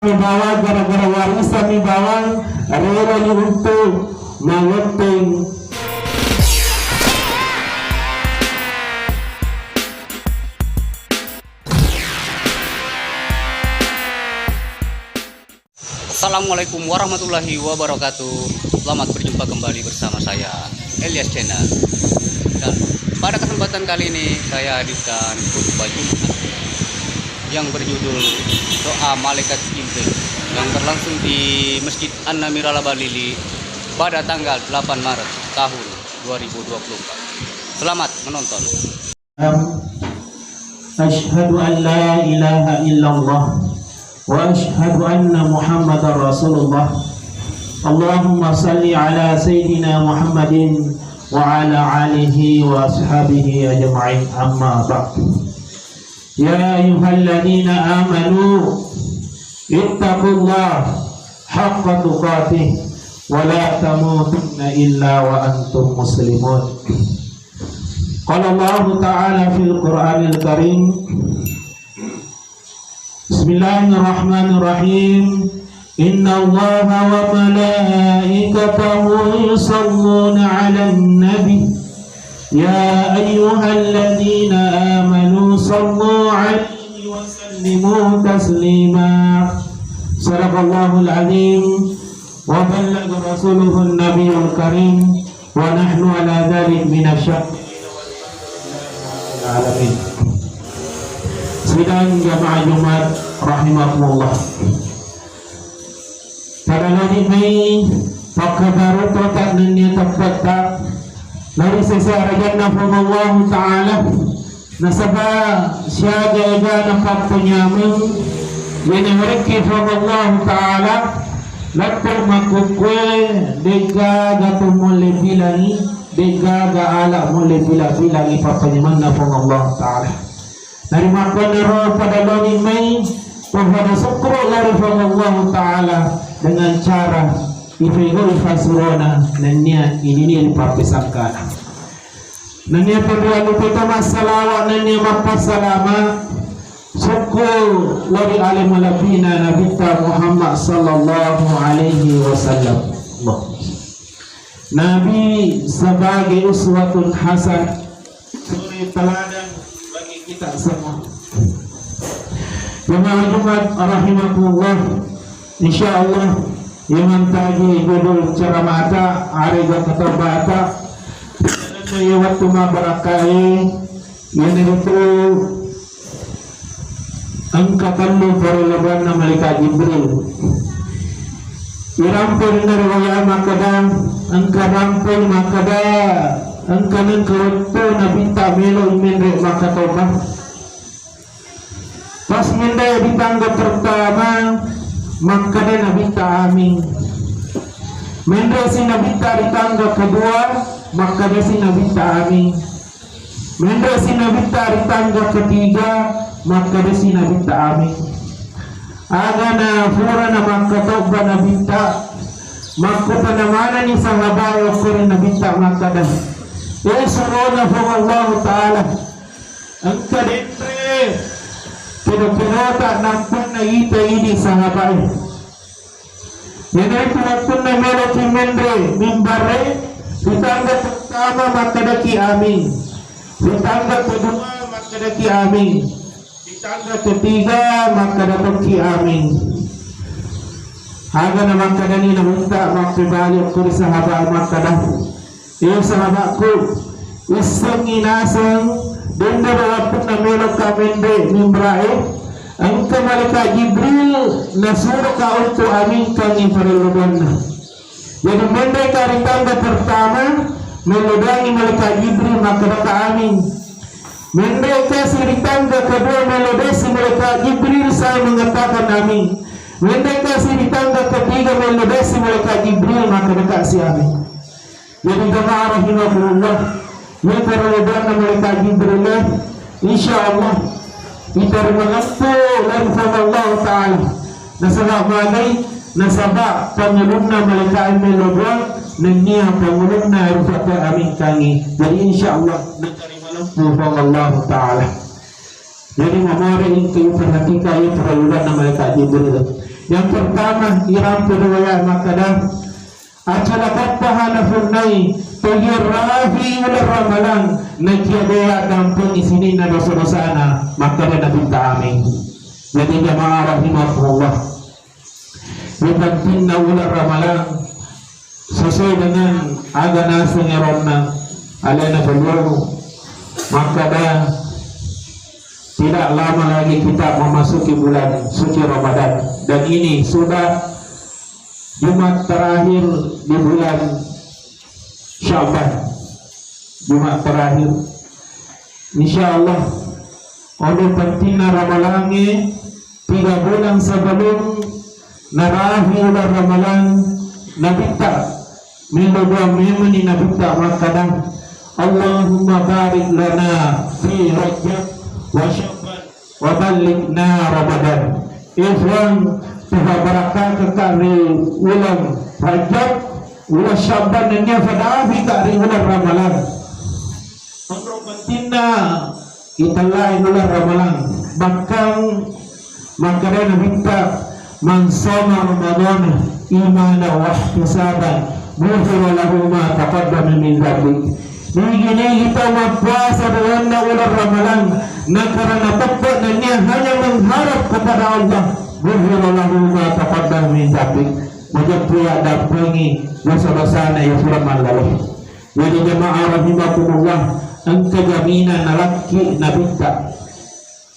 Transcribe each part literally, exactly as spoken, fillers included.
bawang, gara-gara warisan ni bawang, rela ni untuk mangetteng. Assalamualaikum warahmatullahi wabarakatuh. Selamat berjumpa kembali bersama saya, Elias Channel. Dan pada kesempatan kali ini, saya hadirkan khutbah Jumat yang berjudul Doa Malaikat Jibril, yang berlangsung di Masjid An-Namir Al-Balili pada tanggal delapan Maret tahun dua ribu dua puluh empat. Selamat menonton. أشهد أن لا إله إلا الله وأشهد أن محمدا رسول الله. اللهم صل على سيدنا محمد وعلى آله وأصحابه أجمعين. أما بعد. يا أيها الذين آمنوا اتقوا الله حق تقاته ولا تموتن إلا وأنتم مسلمون. قال الله تعالى في القرآن الكريم، بسم الله الرحمن الرحيم، إن الله وملائكته يصلون على النبي، يا أيها الذين آمنوا صلوا عليه وسلموا تسليما. صدق الله العظيم وبلغ رسوله النبي الكريم ونحن على ذلك من الشاهدين والحمد لله رب العالمين. Sidang jamaah Jumat rahimakumullah. Pada loni mai pakkabaru tota nennia teppetta lari sesa arajanna Puang Allahu Ta'ala. Nasaba siaga-agana pappanyameng, iyanaritu Puang Allahu Ta'ala, lettu makkukkue, de'gaga to mulle bilangi, de'gaga ala mulle bila-bilangi pappanyamenna Puang Allahu Ta'ala. Narimakkuannaro pada loni mai, pada sukkuru lari Puang Allahu Ta'ala dengan cara ifegoi fasurona nennia inini pappesangkana. Nennia tarialu kita massalawa nennia mappassalama sukku lori ale malebbina Nabitta Muhammad sallallahu alaihi wasallam. Nabi sebagai uswatun hasan, suri teladan bagi kita semua. Jemaah Jumat rahimakumullah, insyaallah, yang mantaji judul ceramata, arega ketobata, ya waktu mabarakae, iyanaritu engka tellu parellebanna Malaikat Jibril. Irampoi ri riwayat makkeda, engka rampoi makkeda, engka nengka wettu Nabitta melo menre makkatobba. Pas menre di tangga pertama, makkeda Nabitta amin. Menre si Nabitta di tangga kedua, makkeda si Nabitta amin. Menre si Nabitta ri tangga ketiga, makkeda si Nabitta amin. Agana purana makkatobba Nabitta, makkutana manani sahabae okko ri Nabitta makkeda, "E surona Puang Allahu Ta'ala, engka denre kedo-kedota nampanna ita idi sahabae." Iyanaritu wettunna meloki menre mimbarre, ri tangga pertama makkedaki amin, ri tangga kedua makkedaki amin, ri tangga ketiga makkeda tokki amin. Agana makkedani Nabitta mappebali okko ri sahaba makkeda, "E sahabatku, issengngi naseng, dendero wettunna meloka menre mimbara'e, engka malaikat Jibril nasuroka untuk aminkangi parellebanna." Jadi menreka ri tangga pertama, mellodangi malaikat Jibril makkedaka amin. Menreka si ri tangga kedua, melloda si malaikat Jibril saya mengatakan amin. Menreka si ri tangga ketiga, melloda si malaikat Jibril makkedaka si amin. Jadi jamaah rahimakumullah, iya parellebanna malaikat Jibril, insyaallah, itarima lempu lari Puang Allahu Ta'ala. Nasaba magai, nasaba pangulunna malaikat mello dua, nennia pangulunna rupa aminkangi. Jadi insyaallah, natarima lempu Puang Allahu Ta'ala. Jadi mamare engka iperhatika iya parellebanna malaikat Jibril. Yang pertama, irampe dua ya makkada, acalakappaha nafunnai, toyerrahi uleng Ramalang, nakia dea dampengi sininna dosa-dosana, makkada Nabitta amin. Jadi jamaah rahimakumullah, yang pentingna uleng Ramalang sesuai dengan aga naseng eronna alena beliau, makkada tidak lama lagi kita memasuki bulan suci Ramadan, dan ini sudah Jumat terakhir di bulan Syaban. Jumat terakhir. Insya Allah, oleh pentingna Ramalange, tiga bulan sebelum narahi uleng Ramalang, Nabitta, melo doa memeni Nabitta makkada, Allahumma barik lana fi Rajab wa Sya'ban wa ballighna Ramadan. Eh Puang, tuha barakaka ka ri uleng Rajab, uleng Sya'ban nennia fadafi ka ri uleng Ramalang. Onro pentingna itellai uleng Ramalang. Bahkan makkada Nabitta, man shoma Ramadana imana wa ihtisaban, ghufira lahu ma taqaddama min dzambih. Nigi-nigi tau mappuasa ri lalenna uleng Ramalang, nakarana teppe nennia hanya mengharap kepada Allah, ghufira lahu ma taqaddama min dzambih. Majeppu yaddampengi dosa-dosana iya fura mallalo. Jadi jamaah rahimakumullah, engka jaminan nalakki Nabitta.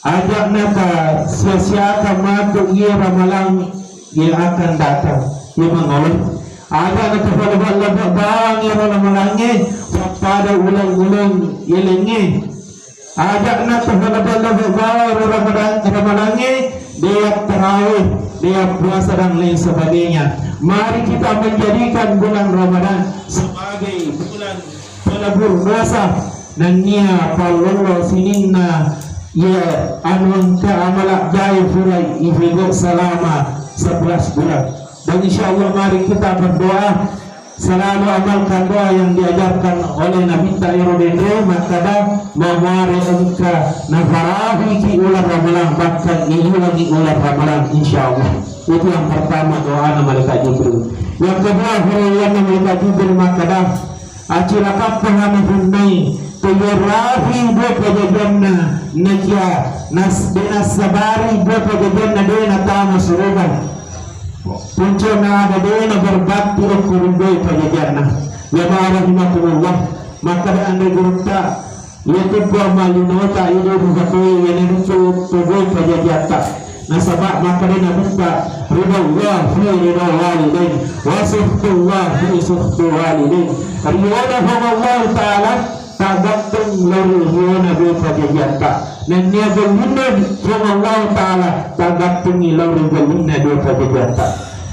Aja' nata sia-siakan matu iya Ramalang yang akan datang, iya mangolo. Aja' nata falebba-lebba bawang iya Ramalangnge, pappada uleng-uleng yalengnge. Aja' nata falebba-lebba bawang Ramalang-, Ramalangnge, deya tarawih, deya puasa dan lain sebagainya. Mari kita menjadikan bulan Ramadan sebagai bulan pelebur dosa, nennia pallollo sininna iya anu engka amala jae furai ifego selama sebelas bulan. Dan insya Allah mari kita berdoa selalu amalkan doa yang diajarkan oleh Nabitta ero denre makkada, mamuare engka nafarahiki uleng Ramalang, bahkan iulangi uleng Ramalang, insya Allah. Itu yang pertama doana malaikat Jibril. Yang kedua, huraianna malaikat Jibril makkada, acilakappaha nafunnai, toyerrahi dua pajajanna, nakia nas-, de nassabari dua pajajanna de natama suruga. Puncana ada de naberbakti okko ri dua pajajanna. Jamaah rahimakumullah, makkada anre gurutta, Iyatu Puang malinota ido mugatoi iyanaritu togoi pajajiatta. Nasaba makkeda Nabitta, ridallah fi rida walidain, wa sukhtullah fi sukhti walidain. Riona Puang Allah Ta'ala tagatteng lao ri riona dua pajajiatta. Nennia gellinna Puang Allah Ta'ala tagattengi lao ri gellinna dua pajajiatta.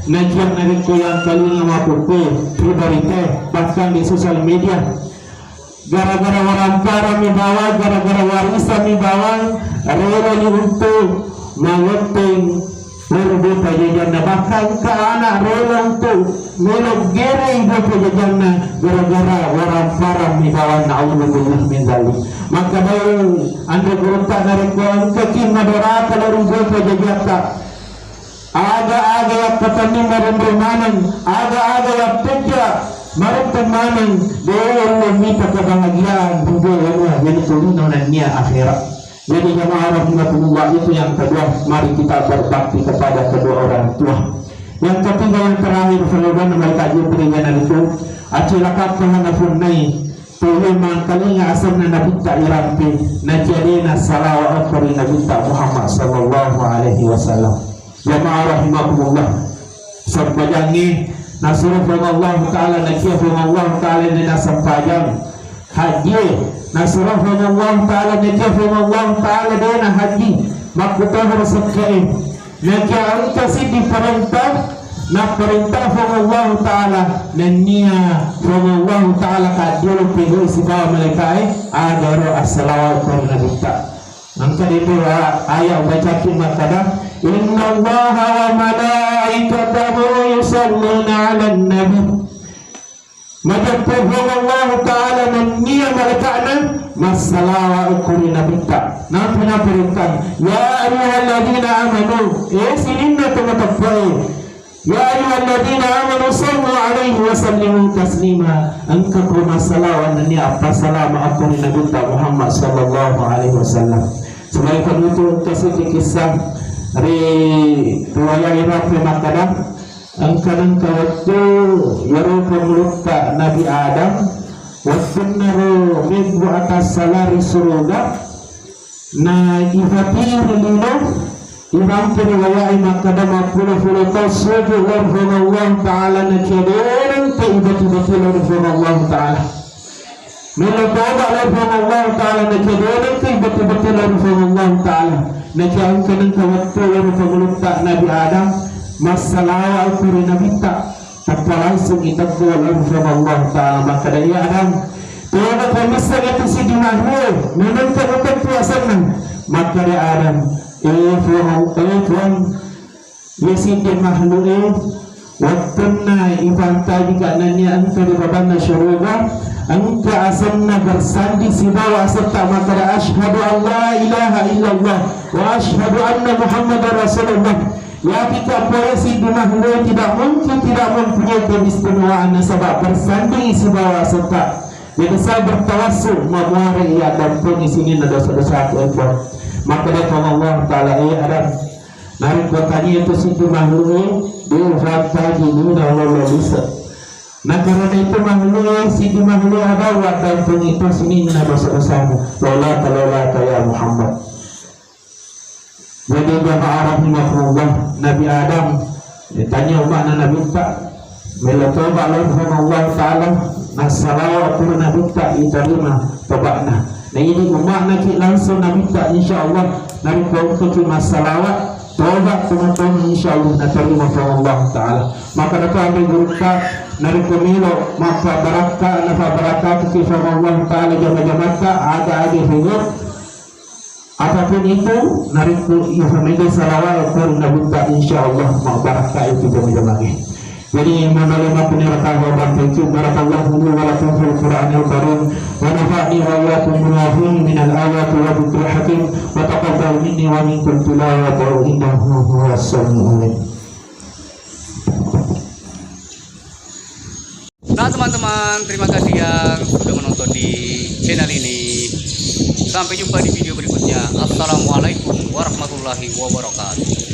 Nakiya narekko yangkalinga mappupue ri barita, bahkan di sosial media, gara-gara waramparang mi bawang, gara-gara warisan mi bawang, rela ni untuk mangetteng lao ri pajajianna. Bahkan engka anak rela untuk melo gerei dua pajajianna gara-gara waramparang mi bawang. Na'udzubillah min dzalik. Maka dai anre gurutta, narekko engkaki madoraka lao ri dua pajajiatta, aga-aga yappatenning marunrung maneng, aga-aga yappejja marunrung maneng, de ulle mita kebahagiaan dunia, yaitu lino nennia akhirat. Jadi jamaah rahimakumullah, itu yang kedua, mari kita berbakti kepada kedua orang tua. Yang ketiga, yang terakhir, saudara, mereka Jibril yang itu, acilakappaha nafunnai, tuli mangkalinga asenna Nabitta irampe, nakiadena salawa okko ri Nabitta Muhammad sallallahu alaihi wasallam. Jamaah rahimakumullah. Sempajangnge nasuro Puang Allah Ta'ala, nakia Puang Allah Ta'ala dena sempajang. Hajjie nasuro Puang Allah Ta'ala, nakia Puang Allah Ta'ala dena haji. Makkutoro sekke'e. Nakia engka siddi parenta, napparenta Puang Allah Ta'ala, nennia Puang Allah Ta'ala kaddolo pegoi sibawa malaika'e, agaro assalawat ri Nabitta. Engka de tu ayat ubacaki makkada, "Innallaha wa malaikatahu yusalluna 'alan nabi." Majeppu Puang Allah Ta'ala nennia malaika'na massalawa okko ri Nabitta. Nappa naperintah, "Ya ayyuhalladzina amanu," eh, sininna to mateppe'e. "Ya ayyuhalladzina amanu sallu alaihi wa sallimu taslima." Engka ko massalawa nennia appasalama akko ri Nabitta Muhammad sallallahu alaihi wasallam. Selain penutup engka seddi kisah ri riwayat irape makkada, engka nengka wettu iyaro pangulutta Nabi Adam, wettunnaro mebbu atas sala ri suruga, na ifatiri lino, irampe riwayat makkada mappulo-pulo taung suju lao ri Puang Allah Ta'ala, nakiadeneng ke ibati-bati lao ri Puang Allah Ta'ala. Melo toba lao ri Puang Allah Ta'ala, nakiadeneng ke ibati-bati lao ri Puang Allah Ta'ala. Nakiaengka nengka wettu lao ri pangulutta Nabi Adam, massalawa ko ri Nabitta. Tappa langsung iteggu lao ri Puang Allah Ta'ala makkada, "Ya Adam, tega ko misseng tu siddi mahluk, memeng ko mutettu asenna?" Makkada Adam, "Eh Puang, eh Puang, iya siddi mahluk e, wettunna ipantaji ka nennia engka ri babanna suruga, engka asenna bersanding sibawa asetta makkada, 'Asyhadu an la ilaha illallah wa asyhadu anna Muhammadar Rasulullah.'" Yakitta pole siddi mahluk tidak mungkin tidak mempunyai keistimewaan nasaba bersanding sibawa asetta. Jadi saya bertawassul, mamuare iya dampengi sininna dosa-dosaku, eh Puang. Makkada Puang Allah Ta'ala, "Eh Adam, narekko tania tu siddi mahluk e, de ufattaji nina lolo lise. Na karena itu mahluk e, siddi mahluk ada uwaddampengi tu sininna dosa-dosamu. Lolata, lolata ya Muhammad." Jadi jamaah rahimakumullah, Nabi Adam, ditanya umatna Nabitta, melo toba lao ri Puang Allah Ta'ala, nassalawa pura Nabitta, itarima toba'na. Na ini umatna ki langsung Nabitta, insya Allah, narekko engka ki massalawa, toba tongeng-tongeng, insya Allah natarima Puang Allah Ta'ala. Maka napa ambil gurutta, narekko melo mappabarakka, napabarakkaki Puang Allah Ta'ala jama-jamatta, aga-aga hibur, apapun itu, narekko iya famega salawat ko ri Nabitta, insya Allah mabbarakka itu jama-jamage. Jadi, manale makkuni rakawa banteng tu, barakallahu li wa lakum fil Qur'anil Karim, wa nafa'ni wa iyyakum bima fihi minal ayati wa dzikril hakim, wa taqabbal minni wa minkum tilawatahu innahu huwas sami'ul alim. Nah, teman-teman, terima kasih yang sudah menonton di channel ini. Sampai jumpa di video berikutnya. Assalamualaikum warahmatullahi wabarakatuh.